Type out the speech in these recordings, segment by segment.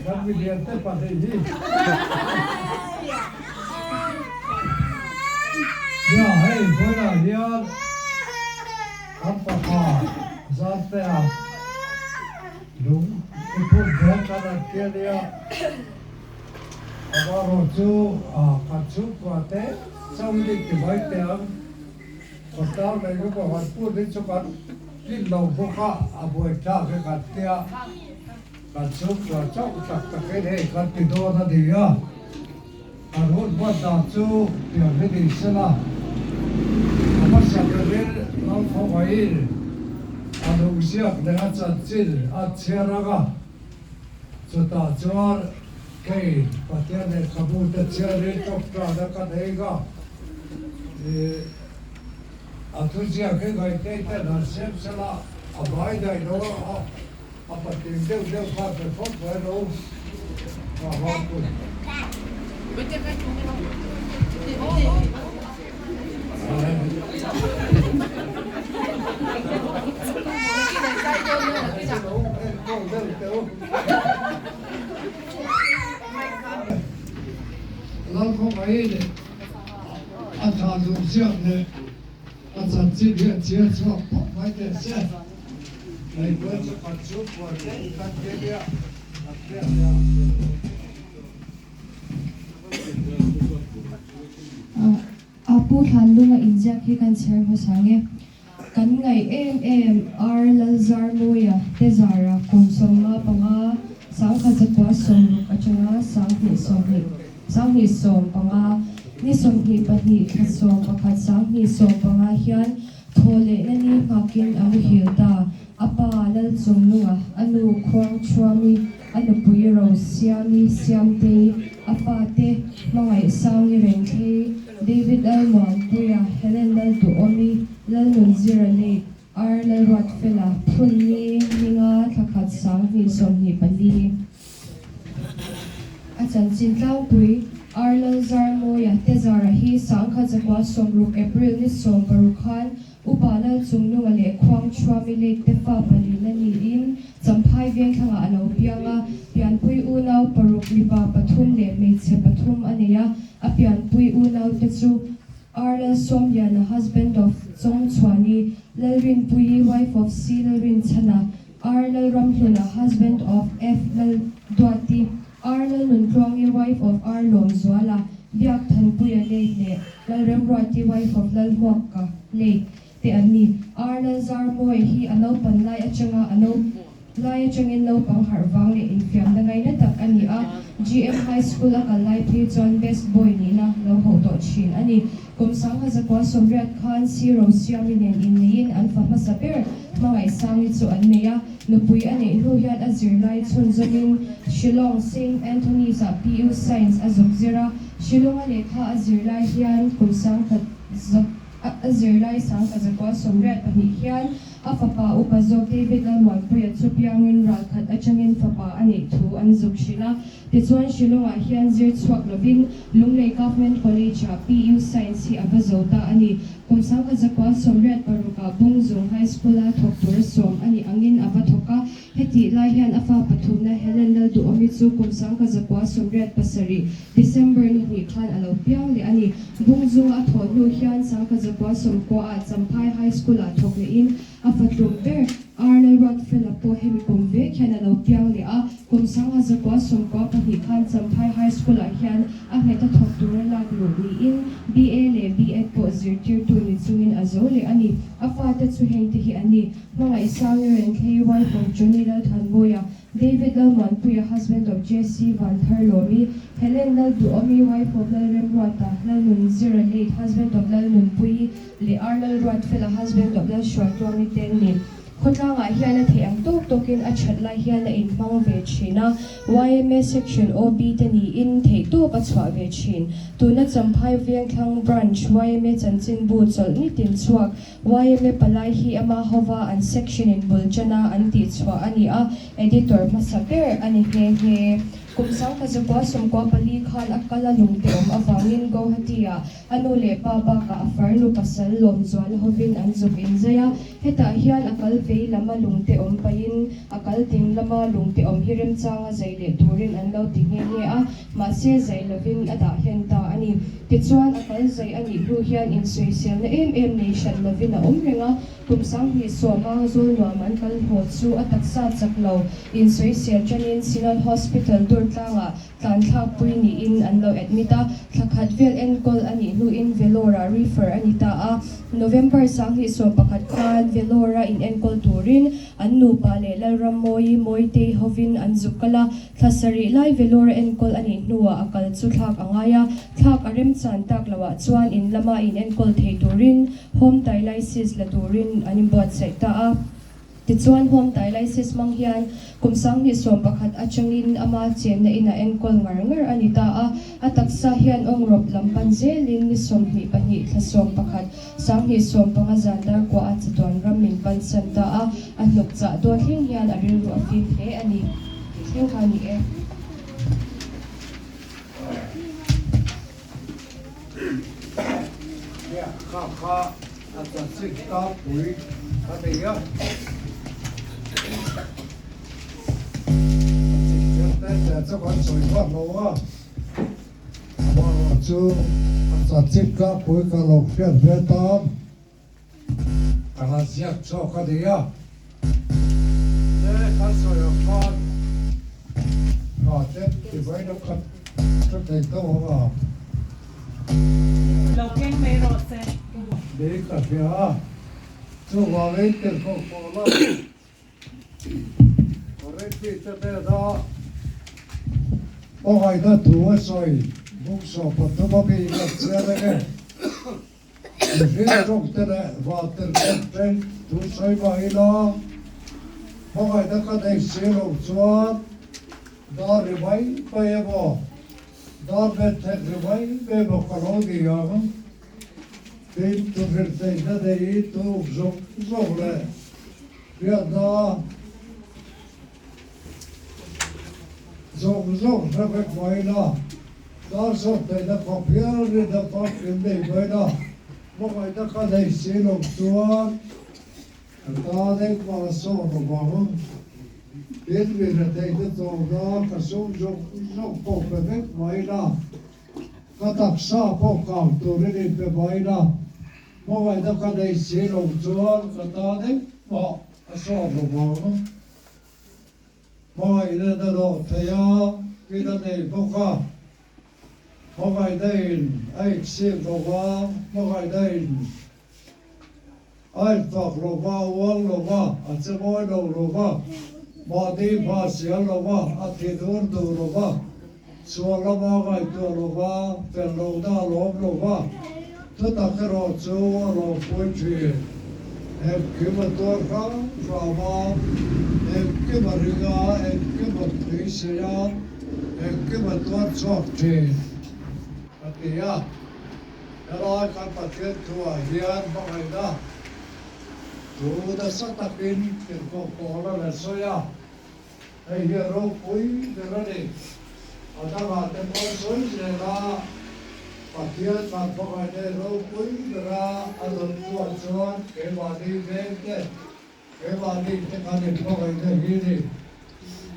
Kan milian te pahnih hi. Nia hei vawiinah hian kan fapa Zartea lung i phun zel kan han ti a nia. Amaherawhchu kan chhungkua te chauhin i ti mai teh ang. Khawtlang leh nu pakhat put hi chu kan tlin lo bawk a, a buaithlak hi kan tia. Kan chhungkua chauh tak takin hei kan ti dawn a ni a, kan hun hman dan chu tiang hi ni sela, a hmasa berin Lalkhawngaihin a nungziak leh a chanchin a chhiar ang a, chutah chuan kei Pathian lehkhabu te chhiarin tawngtaina ka nei a, ih a thuziak hi ngaihngei ten han siam sela a vai daih lo a. A patling deuh deuh kha pe phawt mai lo ka haw pui. Lalkhawmai leh a tha duh ziak leh a chanchin hi a chhiar chhuak phawt mai teh se. A pu Thlanlunga inziak hi kan chhiar hmasa nge? Kan ngaih em em R Lalzarmawia te zara kum 55 1960 atanga 2025 ni 22 thla 11 2015 hian Thaw leh na ni nghakin a muhil ta. A pa Lalchungnunga, a nu Khuangchhuami, a nupui Rosiami Siamtei, a fate Hmangaih Sangi Rengthlei, David Lalmuanpuia, Helen Lalduhawmi, Lalnunzira late R Lalruatfela, Phunni, Ninga, Thlakhat 2024. A chanchin tlangpui, Arlal Zarmawia te zara hi 1960 April ni 16 khan Upa Lalchungnunga leh Khuangchhuami late te fa palina niin Champhai Vengthlangah a lo piang a, pianpui unau paruk mipa pathum leh hmeichhe pathum a nei a, a pianpui unau te chu Arlal Sawmliana husband of Chawngchhuani, Lalrinpuii wife of C Lalrinchhana, R Lalramhluna husband of F Lalduati, R Lalnuntluangi wife of R Lawmzuala, Biak Thanpuia late leh Lalremruati wife of Lalhmuaka late te an ni. R Lalzarmawia hi a naupan lai atanga a no lai atangin naupang harh vang leh infiamna ngaina tak a ni a, GM High School a kal lai phei chuan best boy nihna lo hauh tawh thin a ni. Kum 1980 khan Siro Siami nen inneiin an fa hmasa ber Hmangaihsangi chu an nei a, nupui a neih hnu hian a zirlai chhunzawmin Shillong Saint Anthony's ah PU Science a zuk zir a, Shillong a lehkha a zirlai hian kum a zirlai 1982 hian a fapa upa zawk David Lalmuanpuia chu piangin ralkhat atangin fapa a neih thu an zuk hrilh a. Tichuan Shillong-ah hian zir chhuak lovin Lunglei Government College-ah PU Science hi a va zo ta a ni. Kum 1986-ah Bungzung High School-a thawk tura sawm a nih angin a va thawk a. Hetih lai hian a fa pathumna Helen Lalduhawmi chu kum 1987 December ni hnih khan a lo piang leh a ni. Bungzunga a thawh hnu hian 1990-ah Champhai High School-ah thawk lehin a fatlum ber Arnold Ruatfela pawh hemi kum vek hian a lo piang leh a, kum 1992 khan Champhai High School-ah hian a nghet a thawk tura lak luh niin BA leh BEd pawh zirtirtu ni chungin a zo leh a ni. A fate chu hengte hi an ni, Hmangaih Sangi Renthlei, wife of Johnny Lalthanmawia, David Lalmuanpuia, husband of JC Vantharlawmi, Helen Lalduhawmi, wife of Lalremruata, Lalnunzira, late husband of Lalnunpuii, leh Arnold Ruatfela, husband of Lalhruaitluangi te an ni. Khawtlangah hian a theih ang tawk tawkin a that lai hian a inhmang ve thin a, yma Section OB te niin theihtawp a chhuah ve thin. Tuna Champhai Vengthlang Branch yma chanchinbu chawlh nitin chhuak yma palai hi ama hova an section in bul chana an tihchhuah a ni a, editor hmasa ber a ni nghe nghe. Kum 1994 khan a kal a lungte awm avangin Guwahati-ah a nu leh pa bakah a farnu pasal lawmzual hovin an zuk inzai a. Hetah hian a kal vei lama lungte awm pahin a kal ding lama lungte awm hi remchanga zai leh turin an lo ti nghe nghe a, mahse zai lovin a dah hlen ta a ni. Tichuan a kal zai a nih hnu hian insawiselna em em nei hran lovin a awm reng a. Kum 2010 a Zawlnuam an kal haw chu a taksa chak lo insawisel tanin Synod Hospital Durtlangah tlan thlakpui niin an lo admit a, thla khat vel enkawl a nih hnuin Vellore-ah refer a ni ta a. November 2011 khan Vellore-a inenkawl turin an nupa leh Lalrammawi Mawitei hovin an zuk kal a, thla sarih lai Vellore-a enkawl a nih hnuah a kal chu thlak a ngai a, thlak a remchan tak loah chuan in lama inenkawl thei turin Home dialysis la turin an inbuatsaih ta a. Tichuan home dialysis hmang hian kum 2011 atangin ama chenna inah enkawl ngar ngar a ni ta a. A taksa hian awngrawp lam pan zelin ni 22 thla 11, 2015 zan darkua a chatuan ram min pansan ta a. A hnuk chah dawn thleng hian a rilru a fim hle a ni. Thleng kha a ni e. Kha kha a chanchin tlangpui a nei a. Chanchin chiang te te chu kan sawi vak lo a, amaherawhchu a chanchin tlangpui ka lo hriat ve tan ka han ziak chhuak a ni a. He kan sawi ang khan hna te ti mai lo kha hre thei tho ang a. Lo keng mai rawh se. Ni ka hria a, chuvangin tirhkoh pawl a Korinthi te hnena hmangaihna thu a sawi bawksawm pathum a mi kan chiang eng e. Mihring tawngte leh vantir tawngte thu sawi mah ila, hmangaihna ka nei si lo chuan dar ri mai mai emaw, dar bet thek ri mai mai emaw ka lo ni ang. Tin, thuhrilhtheihna neiin thu uk zawk zawk leh hriatna Zawk zawk hre vek mai ila, dar sawt theihna khawp hial rinna famkim nei mai ila, hmangaihna ka nei si lo chuan ka tan engmah a sawt lo vang. Tin, mi hre theihna chawlhna ka sum zawk zawk pawh pe vek mai ila, ka taksa pawh kang turin inpe mai ila, hmangaihna ka nei si lo chuan ka tan engmah a sawt lo vang. Hmangaihna na rawh thei a, kin a nei bawk a. Hmangaihna in a iksik lo va, hmangaihna in a infak lo va, a uang lo va, a che mawi lo lo va, mahni hma sial lo va, a thi dur duh lo va, sual lama ngaihtuah lo va, fel lohna a lawm lo va, thutak erawh chu a lawmpui thin. Engkim a tuar hrang hram a, engkim a ring a, engkim a beisei a, engkim a tuar chhuak thin, a ti a. Helai kan Pathian thuah hian hmangaihna thu nasa takin tirhkoh pawl a la sawi a. Hei hi a ropui ber a ni. A dangah te pawh sawi zel a, Pathian kan hmangaihna hi ropui ber a, a dawt tuah chuan keimahni veng te, keimahni te kan inhmangaihna hi ni.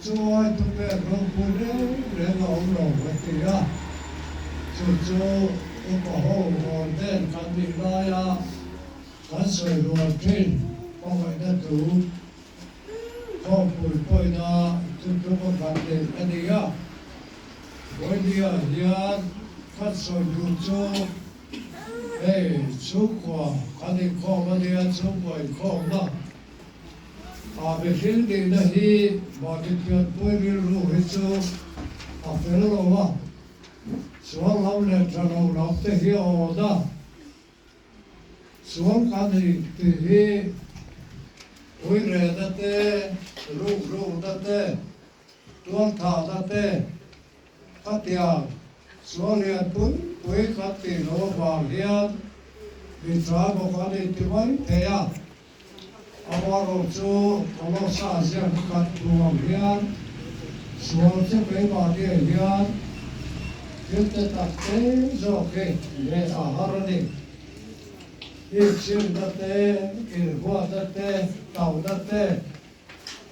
Chuai thupek ropui reng reng a awm lo ka ti a, chu chu upa ho rawn nen kan nih laia kan sawi rual thin hmangaihna thu. Khawpui pawina thuthlung a kan neih a ni a, Vawinia hian kan sawi duh chu hei chhungkua kan inkhawm a nia, chhungkua inkhawmna ah mihring nihna hi mahni pianpui rilru hi chu a fel lo a, sual lam leh tha lo lam te hi a awn a. Sual kan nih tih hi uirehna te, rukrukna te, tualthahna te, khatiang sual lian pui pui kan tih loh avang hian mi tha bawk an inti mai thei a. Amaherawhchu Kolossa ziak kan hmu ang hian. Sual chu keimahniah hian thil te tak te zawk hi leh a har a ni. Inchhirna te, inhuatna te, tauhna te,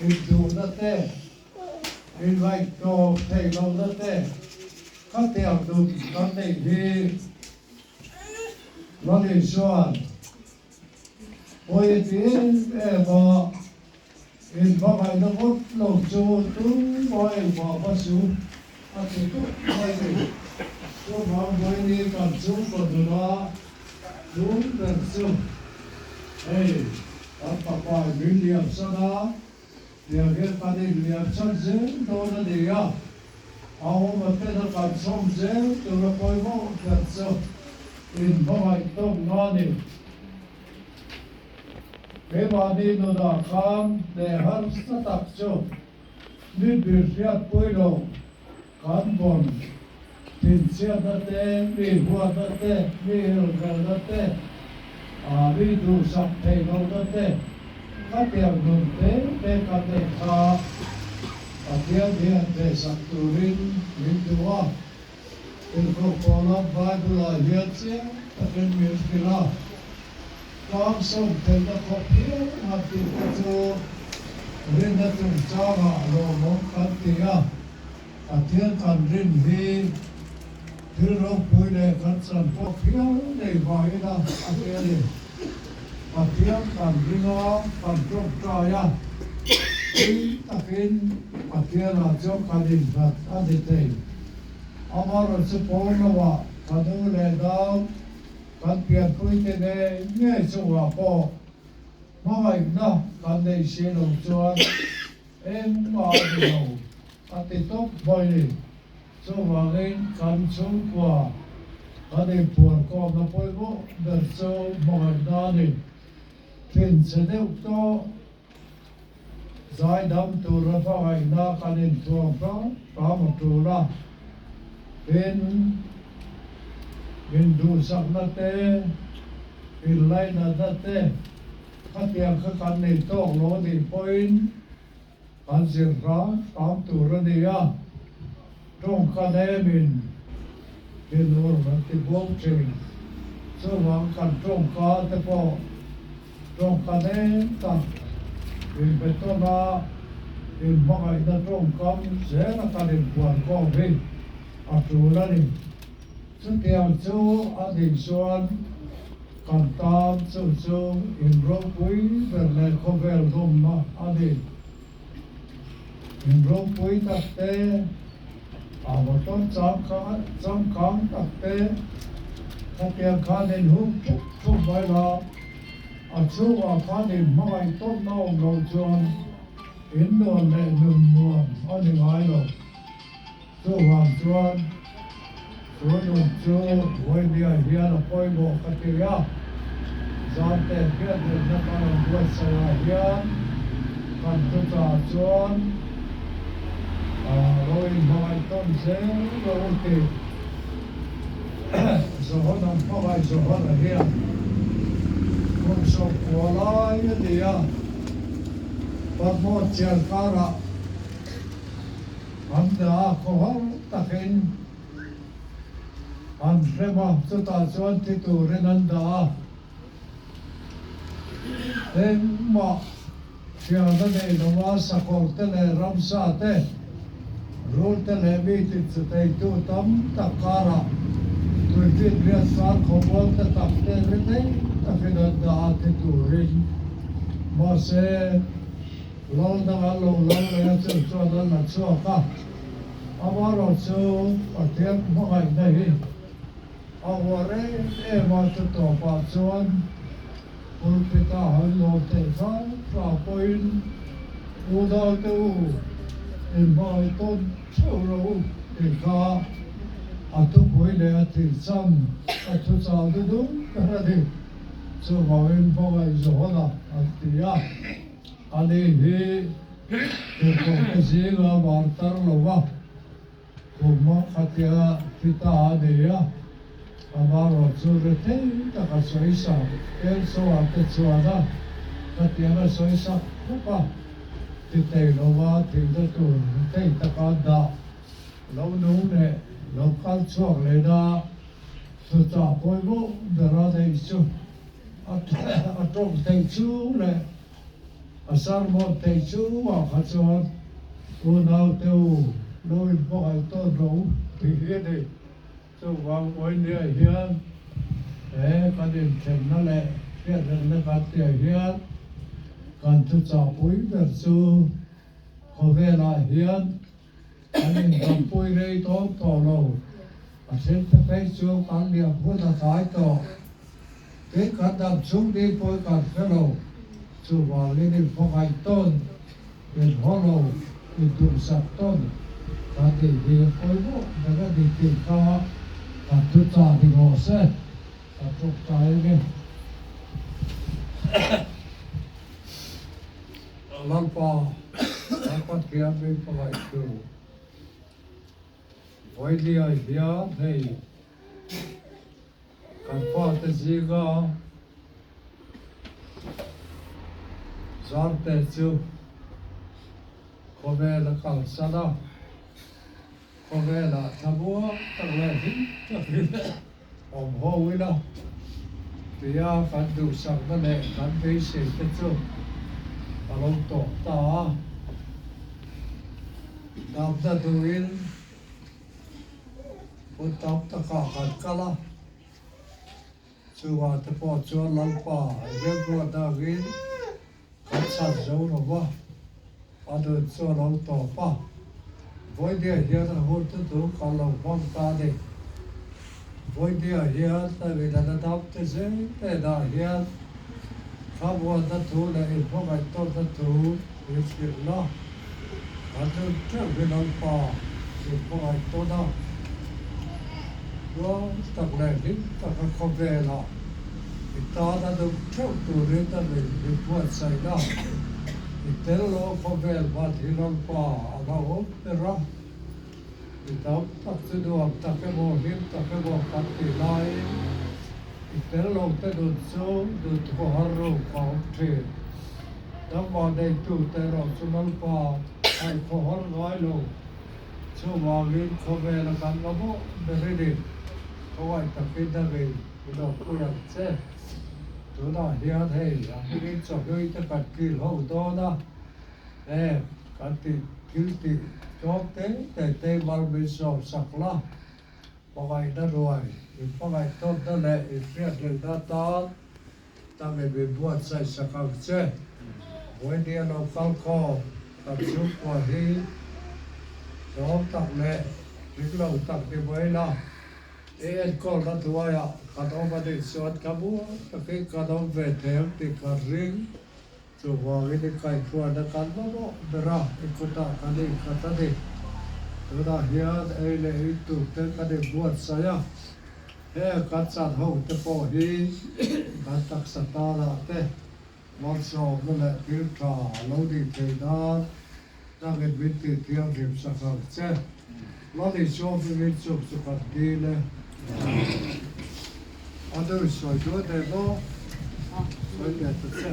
induhna te, inngaihtlawm theih lohna te khatiang nun kan neih hi Lal Isua'n pawi a ti em em a, inhmangaihna ngawt lo chu tumah engmah va su a ti tawp mai ni. Chuvang vawiin kan chhungkaw nuna tum ber chu hei kan papai min liam san a, Tiang hian kan inliam chan zel dawn a ni a, a awm a ten a kan chhawm zel tur a pawimawh ber chu inhmangaih tawkna a ni. Keimahni nunah khan leh harsa tak chu mi bir hriatpui lo kan vawn thinchhiatna te, mi huatna te, mi elvelna te, aa mi duhsak theih lohna te, khatiang nun te te kan neih kha Pathian hian theihsak turin min duh a. Tirhkoh Paula Bible-ah hian chiang takin min hrilh a, Tlang sawm theihna khawp hial han tih te chu rinna chungchangah lawmawm kan ti a. Pathian kan rin hi thil ropui leh kan chan pawh phial nei vangin a a ti a ni. Pathian kan ring a, kan tawngtai a, tui takin Pathianah chuan kan innghat a ni thei. Amaherawhchu pawn lamah ka nu leh nau kan pianpuite ngei ngei chungah pawh hmangaihna kan nei si lo chuan Engmah a ni lo, a ti tawp mai ni. Chuvangin kan chhungkua kan inphuarkhawmna pawimawh ber chu hmangaihna a ni. Thinchhe deuh tawh zaidam tura hmangaihna kan inthuam hram hram a tul a, tin, induhsakna te, inlainatna te, Khatiang kha kan nei tawk lo a nih pawhin kan zir hram hram tur a ni a, tawngka nemin thinur an ti buau thin. Chuvang kan tawngka te pawh tawngka nem tak inbetawn a, inhmangaihna tawngkam zela kan inpuan khawm hi a tul a ni. Chutiang chu a nih chuan kan tan chu chu in ropui ber leh khawvel nawmna a ni. In ropui tak te, a motor changkang tak te, khatiang khan in hung thup thup mai la, a chhungah khan in hmangaih tawnna awm loh chuan in nuam leh nun nuam a ni ngai lo. Chuvang chuan chu nun chu Vawinia hian a pawimawh ka ti a, Zante hriatrenna kan rawn buatsaihah hian kan thuchah chuan lo inhmangaih tawn zel lo u tih Johana hmangaih Johana hian kum 90 lai a ni a, Patmos chian karah An dah a khawhar takin an hrem a, chutah chuan thi turin an dah a. Engmah hrialna nei lova sakawr te leh ramsa te, rul te leh mi tinche theitu tam tak karah tuifinriat sar khawmual te tak te ri thei takin an dah a thi turin. Mahse. Lal dang an lo lal leh a chu chuan an la chhuak a, amaherawh chu Pathian hmangaihna hi a uar em em a, chu tawpah chuan pulpit-a han lawm theih hram hram pawhin unaute u inhmangaih tawn theuh rawh u tih kha a thupui leh a thihcham a thuchah duh ber a ni. Chuvangin hmangaih Johana an ti a. Ani hi tirhkohte zinga martar lova kum a khatia thi ta a ni a, amaherawh chu rethei taka sawisak Kelsoa te chuan a khatiang a sawisak khawp a. Ti thei lova thihna tur thei taka dah lo nung leh lo kal chhuak leh a, chutah pawimawh bera neih chu a tawng theih chung leh a sermon theih chungah kha chuan unaute u lo inhmangaih tawn lo tih hi a ni. Chuvang Oinia hian he kan inthlenna leh hriatrengna kan tihah hian kan thuchahpui ber chu khawvelah hian kan indampui rei tawp tawh lo. A then te phei chu kan liam hun a tlai tawh. Tin, kan dam chhung ni pawh kan hre lo. Chuvangin inhmangaih tawn. Inhaw lo, intumsak tawn kan tih hi pawimawh ber a ni tih kha kan thu ta ni rawh se, ka tuk ta em e. Lalpa, kan Pathian min hmangaih chu Vawilia hian hei Kan fate zinga Zarte chu khawvel a kalsan a, khawvelah thlamuang tak leh hlim takin awm ho ila tia kan duhsakna leh kan beisei te chu a lo tawp ta a. Damna duhin Hun tam takah kan kal a, chuvang te pawh chuan Lalpa remruat dangin kan chhan zo lo va, a nun chu a lo tawp a. Vawinia hian a hun te chu kan lo hmang ta a ni. Vawinia hian Hlawin a la dam te zel hnenah hian thlamuanna thu leh inhmangaihtawnna thu min hrilh la. Kan nun teuh hi Lalpa inhmangaih tawn a, tluang tak leh hlim taka khawvelah i tan a nung theuh turin a min inbuatsaih a, i tel lo khawvel hman hi Lalpa a lo awm ber a, mi tam tak chu nuam tak emaw hlim tak emaw kan tih laiin i tel lo te nun chu nun khawhar ruk a awm thin. Nangmah neitute erawh chu Lalpa ai khawhar ngai lo. Chuvangin khawvela kan mamawh ber i ni. Khawngaih takin a ngei i lo pui ang che. Tunah hian hei a hmingin chawhlui te kan kil ho dawn a, he kan tih thil tih tlawm te te te mal min sawm sak la. Hmangaihna ruai, inhmangaihtawnna leh inhriathlelhna atan Tang e min buatsaih sak ang che. Vawinia lo kal khawm kan chhungkua hi tlawm tak leh hlim lo tak ni mai la. I enkawlna hnuaiah kan awm a nih chuan ka muang takin kan awm ve thei ang tih kan ring. Chuvangin i kaihhruaina kan mamawh ber a, i kutah kan inkhat a ni. Tunah hian ei leh in tur te kan inbuatsaih a, heng kan chan ho te pawh hi kan taksa tanah te malsawmna leh thil tha a lo nih theih nan nangin min tih thianghlim sak ang che. Lal Isua hmingin chuk chu kan dil e. A nu sawi duah daih maw? Sawi leh ta che.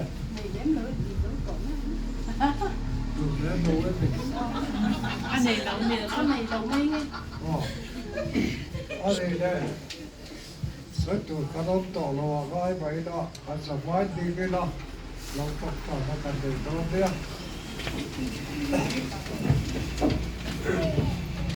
Duh lem lo e ni. A nei lo mi a nei lo mai nge. Aw. A nei le. Sawi tur kan awm tawh lo a ngai mai la, kan zavai ding ila lo tawk tawhna kan nei dawn nia.